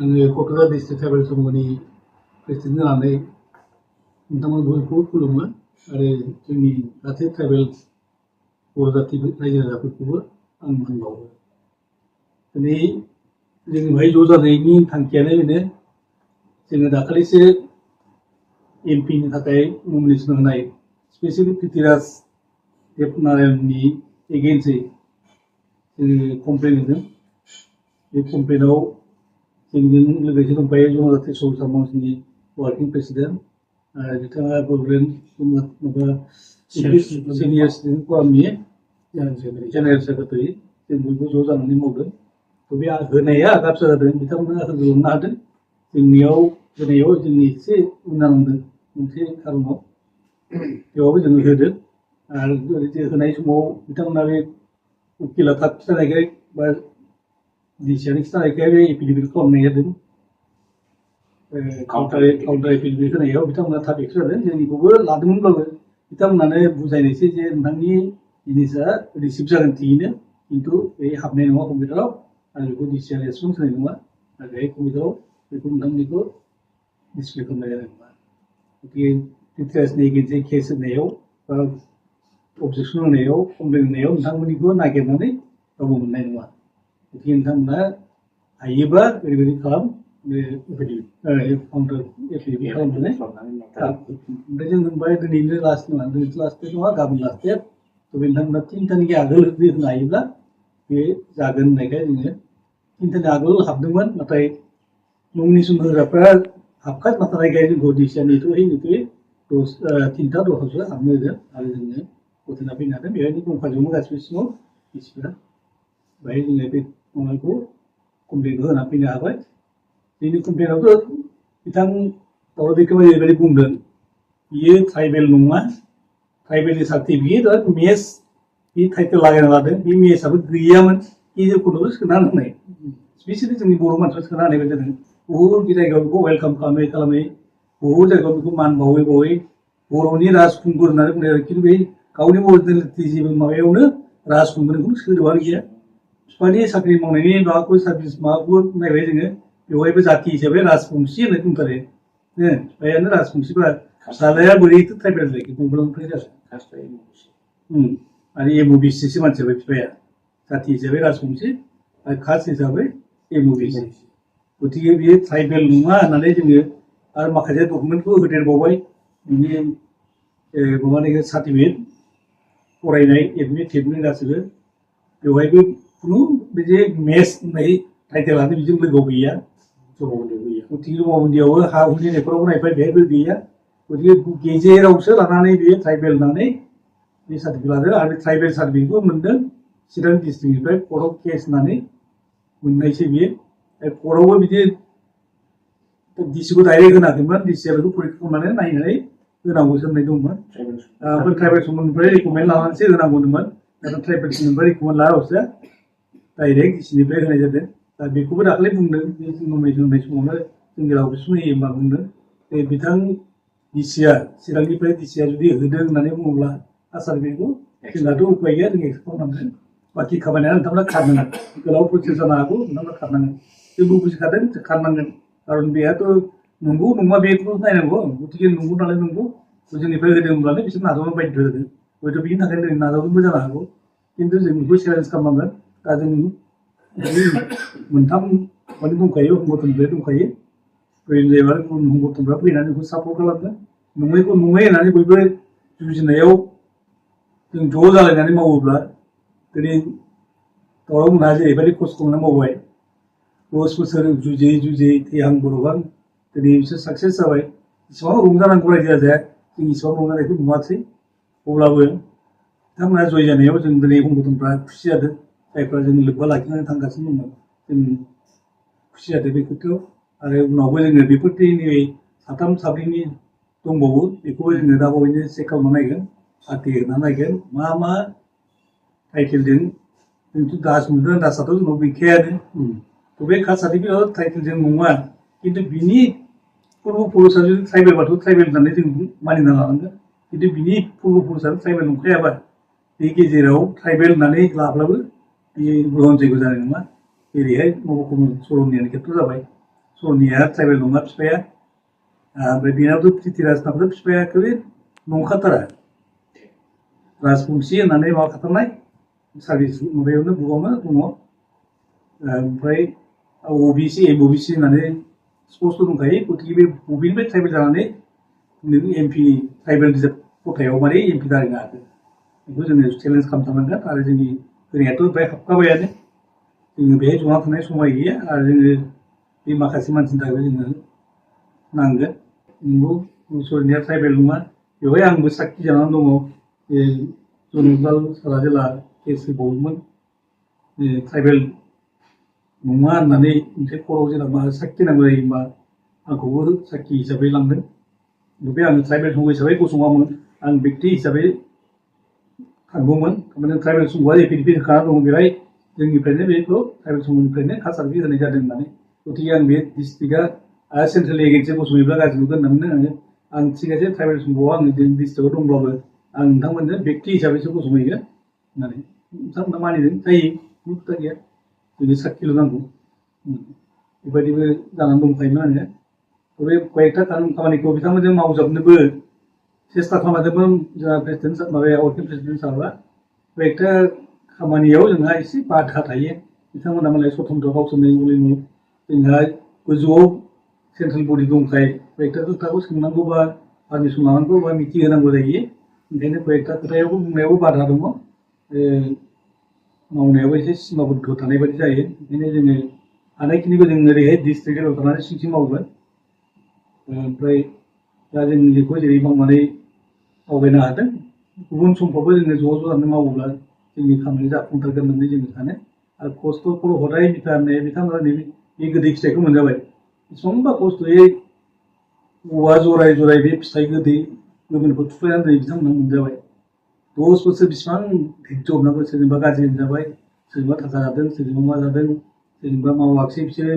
आङो Kokrajhar district tribal संघनि president जानानै नोंथांमोन बयखौबो खुलुमो आरो जोंनि गासै ट्राइबेल बर' जाथि रायजो राजाफोरखौबो आं मान बावो। दिनै जों बेवहाय ज' जानायनि थांखियानो बेनो जोङो दाखालिसो एमपिनि थाखाय नमिनेसन होनाय स्पेसियेलि पृथ्वीराज देबनारायणनि एगेन्स्टै जोङो कमप्लेन होदों। बे कमप्लेनाव जोंजों लोगोसे दंफायो जनजाति ससाइटि मावजिनि वार्किं प्रेसिडेन्ट आरो बिथाङा बड'लेण्ड माबा सिनियर स्टुडेन्ट फरामनि जेनेरेल सेक्रेटारि जों बयबो ज' जानानै मावदों। बे होनाया आगाबसा जादों, बिथांमोना होजोबनो हादों। जोंनियाव होनायाव जोंनि एसे उन नांदों मोनसे खारनाव, बेयावबो जोङो होदों। आरो होनाय समाव बिथांमोना बे उकिला थाब खिथानायखाय बा डिसिआनो खिथानायखाय बे एफिडेभिट खालामनाय जादों। काउन्टार एफिडेभिट होनायाव बिथांमोना थाब एक्स जादों। जोंनिखौबो लादोंमोनब्लाबो बिथांमोनानो बुजायनायसै जे नोंथांनि जिनिसा रिसिभ जागोन थिगैनो, खिन्थु बे हाबनाय नङा कम्पिउटाराव आरो बेखौ डिसिआ रेसपन्स होनाय नङा आरो बे कम्पिउटाराव बेखौ नोंथांनिखौ डिसप्ले खालामनाय जानाय नङा। गतिके पृथ्वीराजनि एगेन्स्टै केस होनायाव बा अबजेक्सन होनायाव कमप्लेन होनायाव नोंथांमोननिखौ नागिरनानै रावबो मोननाय नङा। गतिके नोंथांमोना हायोबा ओरैबायदि खालाम, बे काउन्टार एफिडेभिट खालामनानै ओमफ्राय जों होनबाय दिनैनो लास्ट नङा, दिनै लास्ट डेट नङा, गाबोन लास्ट डेट। थ' बे नोंथांमोना 3 तानिखि आगोल होनो हायोब्ला बे जागोन होननायखाय जोङो 3 तानि आगोल हाबदोंमोन। नाथाय नमिनेसन होग्राफ्रा हाबखाजोबना थानायखाय जोंखौ डिसिआ नेथ'यै 3टा 10 हाबनो होदों आरो जोङो गथायना फैनो हादों। बेहायनो दंखाजोबोमोन गासिबो सिङाव डिसिफ्रा। बेहाय जोङो बे माबाखौ कमप्लेनखौ होना फैनो हाबाय। जोंनि कमप्लेनावथ' बिथां दावराव दैखोमाया ओरैबायदि बुंदों, बियो ट्राइबेल नङा, ट्राइबेलनि सार्टिफिकेट आरो मेच बे टाइटेल लागायना लादों, बे मेचआबो गैयामोन, गेजेर खन्द'आवसो सोनानै होनाय। स्पेसियेलि जोंनि बर' मानसिफ्रा सोना होनाय बायदि जादों। बहुद जायगायाव बेखौ वेलकाम खालामै बहुद जायगायाव बेखौ मान बावै बर'नि राजखुंगुर होननानै बुंनाय आरो, खिन्थु बे गावनि अरिजिनेलिटि जेबो माबायावनो राजखुंगुरखौ सोदोबानो गैया। बिफानि साख्रि मावनायनि माबाखौ सार्भिस माबाखौ नायबाय जोङो, बेवहायबो जाथि हिसाबै राजबंसि होननाय बुंथारो। बिफायानो राजबंसिफ्रा फिसालाया बोरैथो ट्राइबेल जायो, बंग'लनिफ्राय जादों। आरो एमअबिसिसो मानसि जाबाय बिफाया, जाथि हिसाबै राजबंसि आरो कास्ट हिसाबै एमअबिसि। गतिके बेयो ट्राइबेल नङा होननानै जोङो आरो माखासे डकुमेन्टखौ होदेरबावबाय। बिनि माबानाय सार्टिफिकेट फरायनाय एडमिट गासिबो बेवहायबो खुनु बिदि मेच होननाय टाइटेलानो बेजों लोगोआव गैया। गतिके जमाबन्दियावबो हा हुनि न'खरावबो नायबाय, बेहायबो गैया। गतिके गेजेरावसो लानानै बेयो ट्राइबेल होननानै बे सार्टिफिकेट लादों आरो ट्राइबेल सार्टिफिकेटखौ मोनदों चिरां डिस्ट्रिक्टनिफ्राय कर्ट अफ केस होननानै मोननायसो बियो। कर्टआवबो बिदि डिसिखौ डाइरेक्ट होनाखैमोन, डिसिआ बेखौ परीक्षा खालामनानै नायनानै होनांगौसो होननाय दंमोन। ओमफ्राय ट्राइबेल संघनिफ्राय रिकमेन्ड लानानैसो होनांगौ होनदोंमोन, नाथाय ट्राइबेल संघनिफ्राय रिकमेन्ड लायालासे डाइरेक्ट डिसिनिफ्राय होनाय जादों। दा बेखौबो दाखालि बुंदों, नमिनेसन होनाय समावनो जोंनि राव बिसुं होयो होनबा बुंदों, बिथां डिसिआ चिरांनिफ्राय डिसिआ जुदि होदों होननानै बुङोब्ला सार्टिफिकेटखौ जोंहाथ' उपाय गैया, जों एक्सेप्ट खालामनांगोन। बाखि खामानिया नोंथांमोना खारनांगोन, गोलाव प्रसेस जानो हागौ, नोंथांमोना खारनांगोन। जोंबो बुजिखादों खारनांगोन, खारन बेहाथ' नंगौ नङा बेखौ नायनांगौ। गतिके नंगौ नालाय नंगौ, जोंनिफ्राय होदों होनब्लानो बिसोर नाजावनो बायध' जादों। हयथ' बिनि थाखायनो जों नाजावदोंबो जानो हागौ, खिन्थु जों बेखौ चेलेन्ज खालामनांगोन। दा जों मोनथाम माने दंखायो, संगठननिफ्राय दंखायो। जायोबा गुबुन संगठनफ्रा फैनानै बेखौ सापर्ट खालामगोन। नङैखौ नङै होननानै बयबो जुजिनायाव जों ज' जालायनानै मावोब्ला दिनै दावराव मोनहा जेरैबायदि खस्थ' खालामनानै मावबाय, 10 बोसोर जुजियै थैहां बर'हां दिनै बिसोर साक्सेस जाबाय। इसेबां रंजानांगौ रायजो राजाया, जों इसेबां रंजानायखौ नुवाखिसै। अब्लाबो बिथांमोनहा जय जानायाव जों दिनै संगठनफ्रा खुसि जादों। जायफ्रा जों लोब्बा लाखिनानै थांगासिनो दंमोन, जों खुसि जादों बे खोथायाव। आरो उनावबो जोङो बेफोरदि नैबे 3 4नि दंबावो, बेखौबो जोङो दा बावैनो चेक खालामना नायगोन, आरटि होना नायगोन मा टाइटेलजों। जोंथ' दास मोनदों, दासआथ' जोंनाव गैखायानो। बे कास्ट सार्टिफिकेटआव टाइटेलजों नङा, खिन्थु बिनि पुर्बपुरुषआ जुदि ट्राइबेलबाथ' ट्राइबेल होननानै जों मानिना लानांगोन। खिन्थु बिनि पुर्बपुरुषआनो ट्राइबेल नंखायाबा बे गेजेराव ट्राइबेल होननानै लाब्लाबो बे ग्रहनजोग्य जानाय नङा। जेरैहाय नबकुमार सरननियानि खेथ्र' जाबाय, सरनिया ट्राइबेल नङा बिफाया ओमफ्राय बेनाबोथ' प्रिथिराजनाबोथ' बिफाया एखेबारे नंखाथारा राजबंसि होननानै माबाखाथारनाय सार्भिस माबायावनो बुकआवनो दङ ओमफ्राय ओबिसि एमओबिसि होननानै स्पष्ट दंखायो गतिके बे बबेनिफ्राय ट्राइबेल जानानै नों एमपि ट्राइबेल रिजार्भ खथायाव मारै एमपि जाहैनो हाखो बेखौ जोङो चेलेन्ज खालामथारनांगोन आरो जोंनि होनायाथ' ओमफ्राय हाबखाबायानो जोङो बेहाय जना थानाय समाय गैया आरो जोङो बे माखासे मानसिनि थाखाय जोङो नांगोन नंगौ सरनिया ट्राइबेल नङा बेवहाय आंबो साखि जानानै दङ जे जनुलाल सारा जेला केस होबावोमोन ट्राइबेल नङा होननानै मोनसे खर'आव जेनेबा साखि नांगौ जायो होनबा आंखौबो साखि हिसाबै लांदों बे आं ट्राइबेल संघ हिसाबै गसङामोन आं व्यक्ति हिसाबै थांगौमोन थारमाने ट्राइबेल संघआ एफिडेभिट होखाना दङ बेहाय जोंनिफ्रायनो बेखौ ट्राइबेल संघनिफ्रायनो कास्ट सार्टिफिकेट होनाय जादों होननानै गतिके आं बे डिस्ट्रिक्टआ सेन्ट्रेल एगेन्सि गसङोब्ला गाज्रि नुगोन होननानै आं थिग আছে ट्राइबेल संघआव आं डिस्ट्रिक्टआव दंब्लाबो आं नोंथांमोननो व्यक्ति हिसाबैसो गसंहैगोन होननानै नोंथांमोना मानिदों जायो जेबो खोथा गैया जोंनो साखिल' नांगौ बेबायदिबो जानानै दंखायोमोन आङो बे कयेकथा खामानिखौ बिथांमोनजों मावजाबनोबो सेस्था खालामदोंमोन जोंहा प्रेसिडेन्ट माबाया वर्किं प्रेसिडेन्ट साहबा कयेकथा खामानियाव जोंहा एसे बाधा थायो बिथांमोना मालाय स्वतन्त्र गावसोरनो मुलिनि जोंहा गोजौआव सेन्ट्रेल बडि दंखाय कयेकथा खोथाखौ सोंनांगौ बा पारमिसन लानांगौ बा मिथिहोनांगौ जायो ओंखायनो कयेकथा खोथायावबो बुंनायावबो बाधा दङ मावनायावबो एसे सिमाबद्ध थानाय बायदि जायो ओंखायनो जोङो हानायखिनिखौ जों ओरैहाय डिस्ट्रिक्ट लेभेलाव थानानै सिं मावगोन ओमफ्राय दा जों बेखौ जेरै मावनानै आवगायनो हादों गुबुन समफ्रावबो जोङो ज' जानानै मावोब्ला जोंनि खामानिया जाफुंथारगोन होननानै जोङो सानो आरो खस्थ'खौ हदाय बिथा होननाया बिथांमोना नैबे बे गोदै फिथाइखौ मोनजाबाय बेसेबांबा खस्थ'यै औवा जराय जराय बे फिथाइ गोदै गोमोनखौ थुख्लायनानै दिनै बिथांमोना मोनजाबाय 10 बोसोर बेसेबां धैर्य हमनांगौ सोरजोंबा गाज्रि होनजाबाय सोरजोंबा थाखा जादों सोरजोंबा मा जादों सोरजोंबा मावाखिसै बिसोरो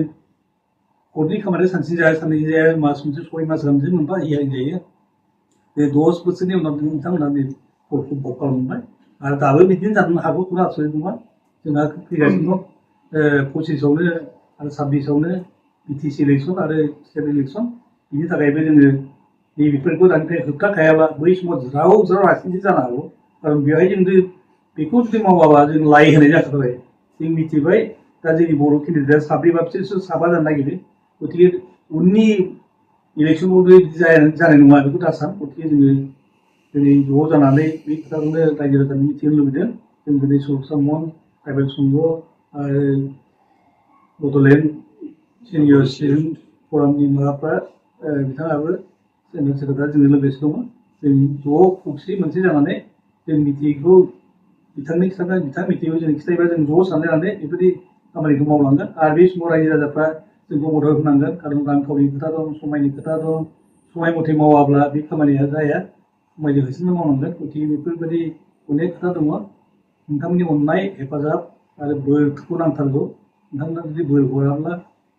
हरनि खामानिया सानसे जाया साननै जाया मास मोनसे 6 मास गाहामसो मोनबा हियारिं जायो बे 10 बोसोरनि उनाव बिथांमोना फलखौ भग खालामबाय आरो दाबो बिदिनो जानो हागौ खुनु आसरित नङा जोंहा फैगासिनो दं 25आवनो आरो 26आवनो बिटिसि इलेक्सन आरो स्टेट इलेक्सन बिनि थाखायबो जोङो नैबेफोरखौ दानिफ्राय होबथाखायाब्ला बै समाव ज्राव ज्राव रासिनसो जानो हागौ खारन बेवहाय जों बेखौ जुदि मावाबा जों लाइ होनाय जाखाबाय जों मिथिबाय दा जोंनि बर' केन्डिडेटआ साब्रैबा बिसोर साबा जानो नागिरो गतिके उननि इलेक्सनाव बिदि जानाय नङा बेखौ दा सान गतिके जोङो दिनै ज' जानानै बे खोथाखौनो रायजो राजानो मिथिहोनो लुबैदों जों दिनै सुरक्षा मन ट्राइबेल संघ आरो बड'लेण्ड सिनियर सिटिजेन फरामनि माबाफ्रा बिथाङाबो जेनेरेल सेक्रेटारि जोंजों लोगोसे दङ जों ज' खौसे मोनसे जानानै जों मिथियैखौ बिथांनि खिथानाय बिथां मिथियैखौ जों खिथायोबा जों ज' सानलायनानै बेबायदि खामानिखौ मावलांगोन आरो बे समाव रायजो राजाफ्रा जोंखौ मदद होनांगोन खारन रांखावरिनि खोथा दं समायनि खोथा दं समाय मथे मावाब्ला बे खामानिया जाया समायजों होसोना मावनांगोन गतिके बेफोरबायदि अनेक खोथा दङ नोंथांमोननि अननाय हेफाजाब आरो बोरखौ नांथारगौ नोंथांमोना जुदि बोर हराब्ला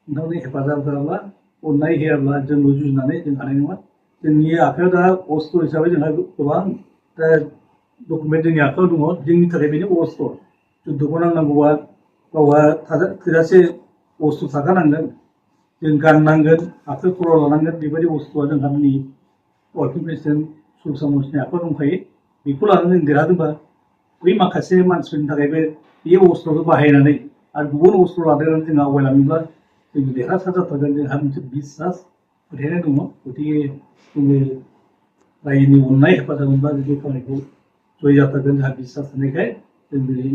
नोंथांमोननि हेफाजाब होआब्ला अननाय होआब्ला जोंबो जुजिनानै जों हानाय नङा जोंनि आखायाव दा अस्त्र हिसाबै जोंहा गोबां डकुमेन्ट जोंनि आखायाव दङ जोंनि थाखाय बेनो अस्त्र जुद्धखौ नांनांगौबा गावहा थोजासे अस्त्र थाखानांगोन जों गाननांगोन आखाइ खराव लानांगोन बेबायदि अस्त्रआ जोंहा जोंनि वर्किं प्रेसिडेन्ट सुरक्षा मन्त्रिनि आखायाव दंखायो बेखौ लानानै जों देरहादोंबा बै माखासे मानसिफोरनि थाखायबो बे अस्त्रखौ बाहायनानै आरो गुबुन अस्त्र लादेरनानै जों आवगायलाङोब्ला जों देरहासार जाथारगोन जोंहा मोनसे बिसास फोथायनाय दङ गतिके जोङो रायजोनि अननाय हेफाजाब मोनबा बे खामानिखौ जय जाथारगोन जोंहा बिसास थानायखाय जों दिनै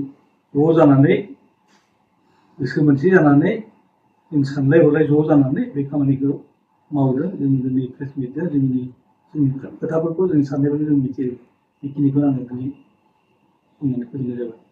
ज' जानानै गोसो मोनसे जानानै जों सानलाय हलाय ज' जानानै बे खामानिखौ मावदों जों जोंनि प्रेस मिटजों जोंनि खोथाफोरखौ जों साननायफोरखौ जों मिथियो बेखिनिखौ आङो दिनै बुंनानै फोजोबनाय जाबाय